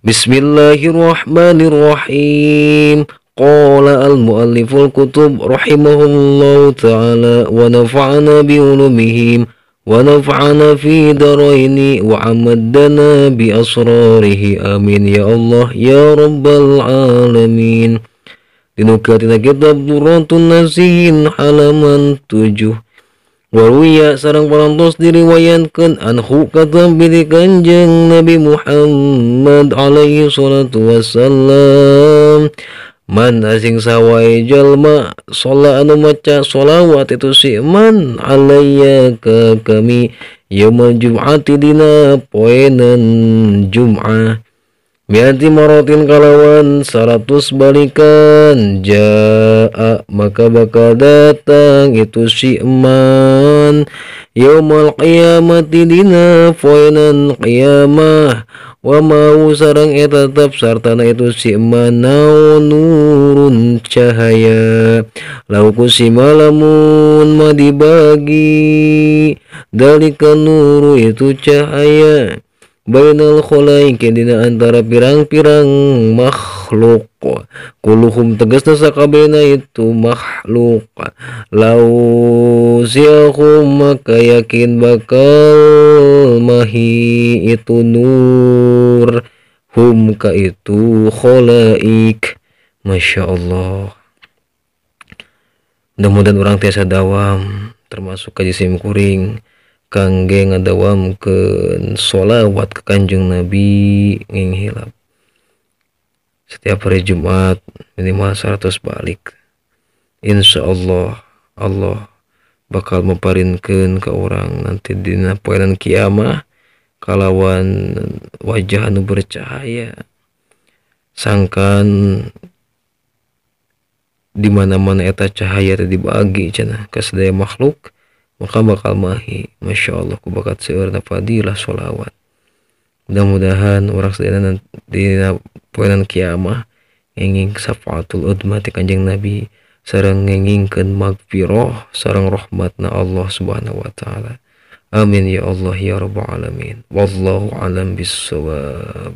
Bismillahirrahmanirrahim. Qala al-mualliful kutub rahimahullahu ta'ala wa nafa'ana bi ulumihim wa nafa'ana fi daraini wa amaddana bi asrarihi amin ya Allah ya rabbal alamin. Dinukatina kitab Durratun Nasihin halaman 7. Waruya sareng parantos diriwayatkeun anhu katampi ti Kanjeng Nabi Muhammad alaihi salatu wassalam. Man asing sawae jalma shola anu maca sholawat itu si man alayya ka kami yaumul jum'ati dina poenan Jum'ah miati marotin kalawan 100 balikan jaa maka bakal datang itu si man yaumul qiyamati dina poenan qiyamah wa mau sareng eta tetep sartana itu si man nurun cahaya lau kusima lamun ma dibagi dalika nuru itu cahaya bainal khalaiki dina antara pirang-pirang makhluk kuluhum tegasna sakabehna itu makhluk lau siahum maka yakin bakal mahi itu nur hum ka itu khalaik. Masya Allah, mudah-mudahan orang tiasa dawam termasuk kaji sim kuring kangge ngadawamkeun sholawat ke Kanjeng Nabi nging hilap setiap hari Jumat minimal 100 balik. Insya Allah Allah bakal memparinkeun ke orang nanti dina poenan kiamah kalawan wajah anu bercahaya sangkan di mana-mana eta cahaya teh dibagi cenah ka sadaya makhluk maka bakal mahi. Masya Allah ku bakat seueurna fadilah sholawat. Mudah-mudahan orang sadayana dina poenan kiamah ngenging syafaatul udma ti Kanjeng Nabi sareng ngengingkeun magfirah sareng rahmatna Allah Subhanahu wa taala. Amin ya Allah ya rabbal alamin. Wallahu alam bissawab.